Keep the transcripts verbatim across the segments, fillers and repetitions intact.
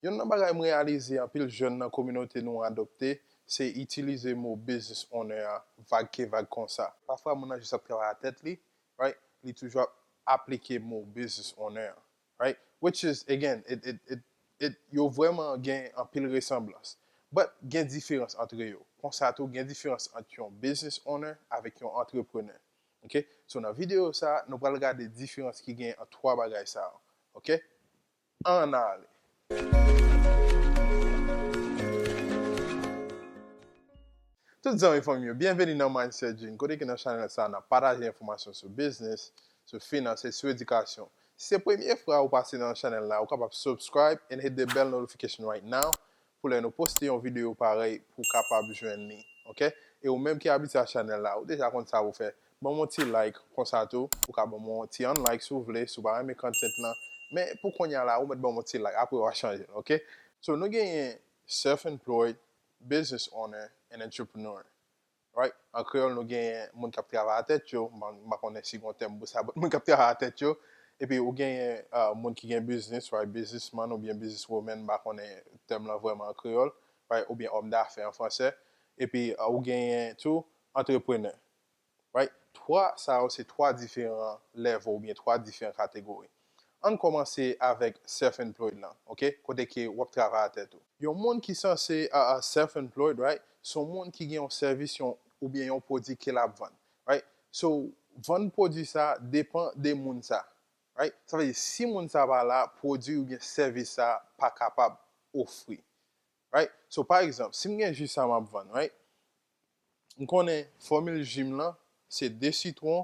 Youn nan bagay m reyalize anpil jèn nan kominote nou adopte, se itilize mo business owner a vag ke vag konsa. Pafwa, moun nan jis ap travay a tèt li, right? Li toujou ap aplike mo business owner a, right? Which is, again, it, it, it, it, yo vrèman gen anpil resanblans. But gen diferans antre yo. Konsa tou, gen diferans ant yon business owner avèk yon antreprenè. Ok? So, nan videyo sa, nou pral gade diferans ki gen ant twa bagay sa yo. Ok? Ann ale. Tout zanmi fanmi yo, byenveni nan Mindset Gene, kote ke nan chanèl sa, n ap pataje enfòmasyon sou biznis, sou finans e sou edikasyon. Si se premye fwa ou pase nan chanèl la, ou kapab subscribe and hit the bell notification right now pou lè nou poste yon videyo parèy pou w kapab jwenn li, ok? E ou menm ki abitye a chanèl la, ou deja konn sa pou fè. Ban m yon ti like, konsa tou, ou ka ban m yon ti unlike si w vle, si w pa renmen content lan. Men pou kounye a la, ou mèt ban m yon ti like, apre w a chanje l, ok? So, nou genyen self-employed, business owner, and entrepreneur. Right? An kreyòl, nou genyen moun k ap travay a tèt yo. M pa, m pa konnen si gon tèm pou sa, but moun k ap travay a tèt yo. Epi ou genyen uh, moun ki gen biznis, right? Businessman oubyen businesswoman, m pa konnen tèm lan vrèman an kreyòl, right? Oubyen homme d'affaires an fransè. Epi uh, ou genyen tou antreprenè. Right? Twa sa yo se twa diferan level oubyen twa diferan kategori. Ann kòmanse avèk self-employed lan, ok? Kote ke w ap travay a tèt ou. Yon moun ki sanse uh, uh, self-employed, right? Se yon moun ki gen yon sèvis yon, oubyen yon pwodui ke l ap vann, right? So, vann pwodui sa depan de moun sa, right? Sa vle di, si moun sa pa la, pwodui oubyen sèvis sa pa kapab ofri, right? So, pa egzanp, si m gen ji sa m ap vann, right? M konnen fòmil ji m lan, se de sitwon,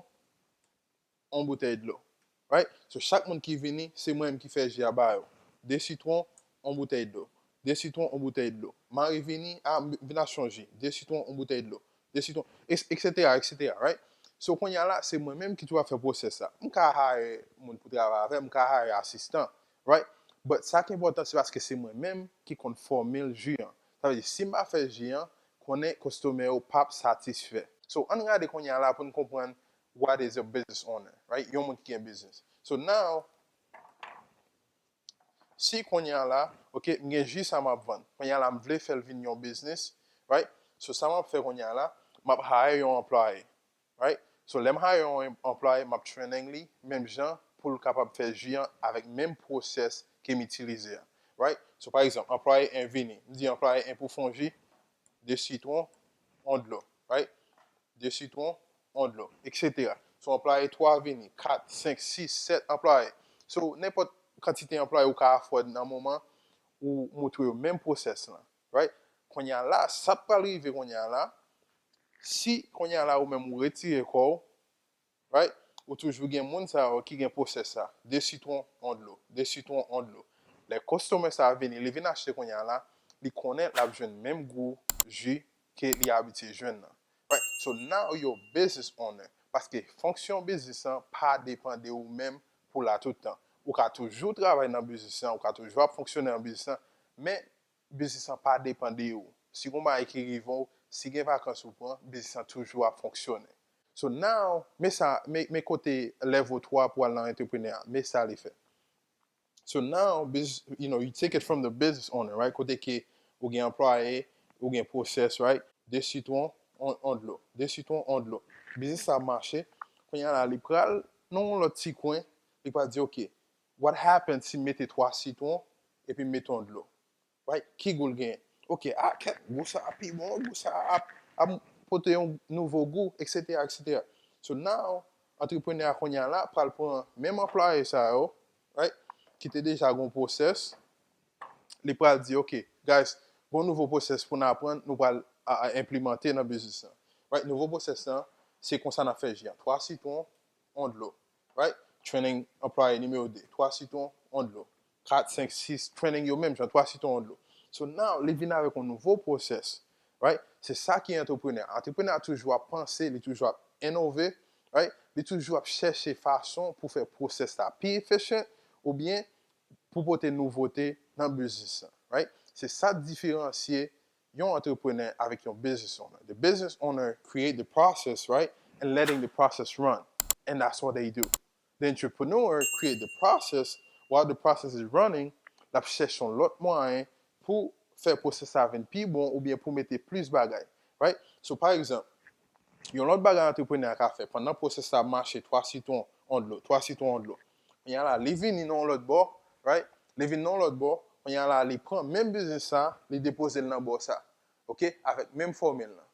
yon boutèy dlo. Right? So, chak moun ki vini, se mwen menm ki fè ji a ba yo. De sitwon, yon boutèy dlo. De sitwon, yon boutèy dlo. Mari vini, a, m vin achte yon ji. De sitwon, yon boutèy dlo. De sitwon, et cetera, et cetera, right? So, kounye a la, se mwen menm ki toujou ap fè pwosès sa. M ka hire moun pou travay avè m, m ka hire asistan, right? But sa ki enpòtan, se paske se mwen menm ki konn fòmil ji an. Sa vle di, si m pa fè ji an, konnen konstomè yo p ap satisfè. So, ann gade kounye a la pou n konprann what is a business owner, right? Yon moun ki gen biznis. So now, si kounye a la, ok, m gen ji sa m ap vann. Kounye a la, m vle fè l vin yon biznis, right? So, sa m ap fè kounye a la, m ap hire yon anplwaye, right? So, lè m hire yon anplwaye, m ap training li, menm jan pou l kapab fè ji an avèk menm pwosès ke m itilize a, right? So, pa egzanp, anplwaye en vini. M di anplwaye en pou fè yon ji, de sitwon, yon dlo, right? De sitwon, yon dlo, et cetera. So, anplwaye twa vini, kat, senk, sis, sèt anplwaye. So, nenpòt kantite anplwaye ou ka afford nan moman ou montre yo menm pwosès lan, right? Kounye a la, sa k pral rive kounye a la, si kounye a la ou menm ou retire kò w, right? Ou toujou gen moun sa yo ki gen pwosès sa. De sitwon, yon dlo. De sitwon, yon dlo. Lè konstomè sa a vini, li vin achte kounye a la, li konnen l ap jwenn menm gou ji ke li abitye jwenn nan. Right? So now you a business owner. Paske fonksyon biznis lan pa depann de ou menm pou la tout tan. Ou ka toujou travay nan biznis lan, ou ka toujou ap fonksyone nan biznis lan, men biznis lan pa depann de ou. Si gon bagay ki rive w, si gen vakans ou pran, biznis lan toujou ap fonksyone. So now, men sa, men, men kote level twa pou al nan antreprenè a, men sa li fè. So now, business, you know, you take it from the business owner, right? Kote ke ou gen anplwaye, ou gen pwosès, right? De sitwon, yon, yon dlo. De sitwon, yon dlo. Biznis sa ap mache. Kounye a la, li pral nan yon lòt ti kwen, li pral di, ok, what happens si m mete twa sitwon epi m mete yon dlo? Right? Ki gou l genyen? Ok, a, kèt, gou sa a pi bon, gou sa a ap, ap pote yon nouvo gou, et cetera, et cetera. So now, antreprenè a kounye a la pral pran menm anplwaye sa yo, right? Ki te deja gon pwosès, li pral di, ok, guys, gon nouvo pwosès pou n aprann, nou pral a, a, enplimante nan biznis lan. Right? Nouvo pwosès lan, se konsa n ap fè ji an. Twa sitwon, yon dlo. Right? Training anplwaye nimewo de. Twa sitwon, yon dlo. Kat, senk, sis, training yo menm jan, twa sitwon, yon dlo. So now, li vin avèk yon nouvo pwosès. Right? Se sa ki antreprenè. Antreprenè a toujou ap panse, li toujou ap inove, right? Li toujou ap chèche fason pou fè pwosès la pi efficient oubyen pou pote nouvote nan biznis lan, right? Se sa k diferansye yon antreprenè avèk yon business owner. The business owner create the process, right? And letting the process run. And that's what they do. The entrepreneur create the process. While the process is running, l ap chèche yon lòt mwayen pou fè pwosès la vin pi bon oubyen pou mete plis bagay. Right? So, pa egzanp, yon lòt bagay antreprenè a ka fè pandan pwosès la ap mache, twa sitwon, yon dlo, twa sitwon, yon dlo. Kounye a la, li vini nan yon lòt bò, right? Li vin nan yon lòt bò, kounye a la, li pran menm biznis sa, li depoze l nan bò sa. Ok? Avèk menm fòmil lan.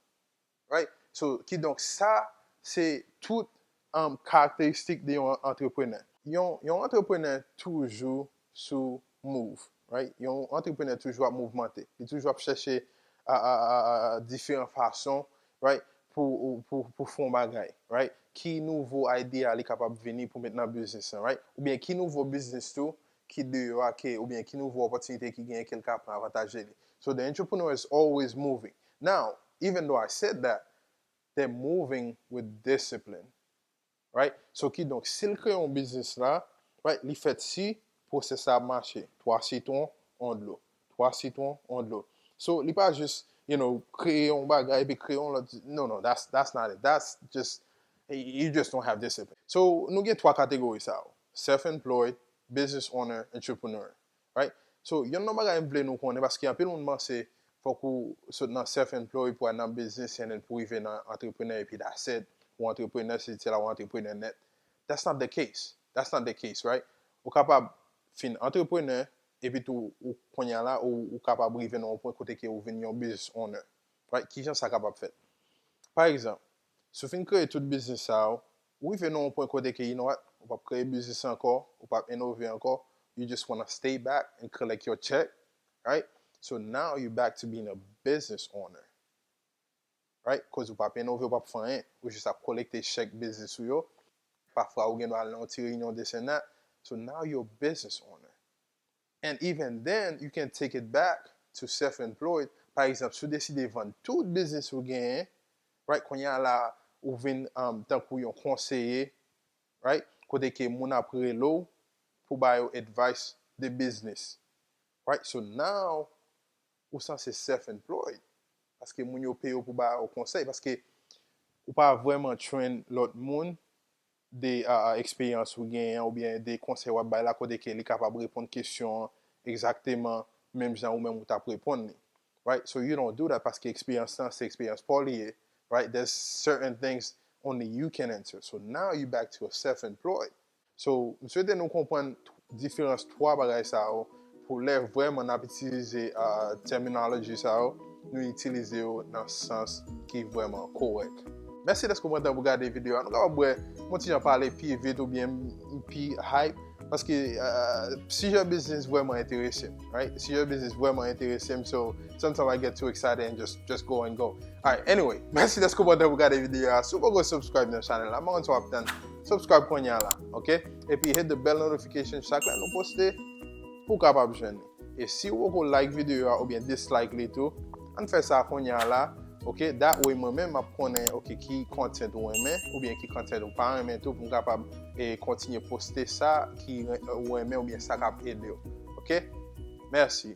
Right? So, kidonk, sa, se tout um, karakteristik de yon antreprenè. Yon, yon antreprenè toujou sou move, right? Yon antreprenè toujou ap mouvmante. Li toujou ap chèche a, a, a, a, diferan fason, right? Pou, pou, pou fè yon bagay, right? Ki nouvo idea li kapab vini pou met nan biznis lan, right? Oubyen ki nouvo biznis tou ki deyò a ke, oubyen ki nouvo opòtinite ki genyen ke l ka pran avantaj de li. So the entrepreneur is always moving. Now, even though I said that, they're moving with discipline. Right? So, kidonk, si l kreye yon biznis la, right, li fèt si pwosès la ap mache. Twa sitwon, yon dlo. Twa sitwon, yon dlo. So, li pa jis, you know, kreye yon bagay, epi kreye yon lòt. No, no, that's, that's not it. That's just, you just don't have discipline. So, nou gen twa kategori sa yo. Self-employed, business owner, entrepreneur. Right? So, yonn nan bagay m vle nou konnen, paske anpil moun panse fòk ou sot nan self-employed pou al nan biznis and then pou rive nan antreprenè epi that's it. Ou antreprenè, se se la ou antreprenè nèt. That's not the case. That's not the case, right? Ou kapab fin antreprenè epi tou ou kounye a la ou, ou kapab rive nan yon pwen kote ke ou vin yon business owner. Right? Kijan sa kapab fèt? Pa egzanp, si w fin kreye tout biznis sa yo, ou rive nan yon pwen kote ke, you know what, ou p ap kreye biznis ankò, ou p ap inove ankò, you just wanna stay back and collect your check, right? So now you back to being a business owner, right? Cause ou p ap inove, ou p ap fè anyen, ou jis ap kolekte chèk biznis ou yo. Pafwa ou gen dwa al nan yon ti reyinyon this and that. So now you're a business owner. And even then, you can take it back to self-employed. Pa egzanp, si w deside vann tout biznis ou genyen, right, kounye a la, ou vin um, tankou yon konseye, right, kote ke moun ap rele w pou ba yo advice de business. Right, so now, ou sanse self-employed. Paske moun yo peye w pou ba yo konsèy. Paske ou pa vrèman train lòt moun de a, a, eksperyans ou genyen oubyen de konsèy w ap bay la kote ke li kapab reponn kesyon an egzakteman menm jan ou menm ou t ap reponn li. Right? So you don't do that paske eksperyans lan se eksperyans pa w li ye. Right? There's certain things only you can answer. So now you back to a self-employed. So, m swete nou konprann t- diferans twa bagay sa yo pou lè vrèman n ap itilize uh, terminology sa yo, nou itilize yo nan sans ki vrèman kowèk. Mèsi dèske w pran tan pou gade videyo a. Nou kapab wè mwen ti jan pale pi vit oubyen m- pi hype paske uh, sijè biznis vrèman enterese m, right? Sijè biznis vrèman enterese m, so sometimes I get too excited and just, just go and go. Alright, anyway, mèsi dèske w pran tan pou gade videyo a. Si w poko subscribe nan chanèl la, m pa konn sa w ap tann. Subscribe kounye a la, ok? Epi hit the bell notification chak lè nou poste pou w kapab jwenn li. E si w poko like videyo a oubyen dislike li tou, ann fè sa kounye a la, ok? That way mwen menm m ap konnen, ok, ki content ou renmen oubyen ki content ou pa renmen tou pou m kapab e kontinye poste sa ki ren- ou renmen oubyen sa k ap ede w, ok? Mèsi.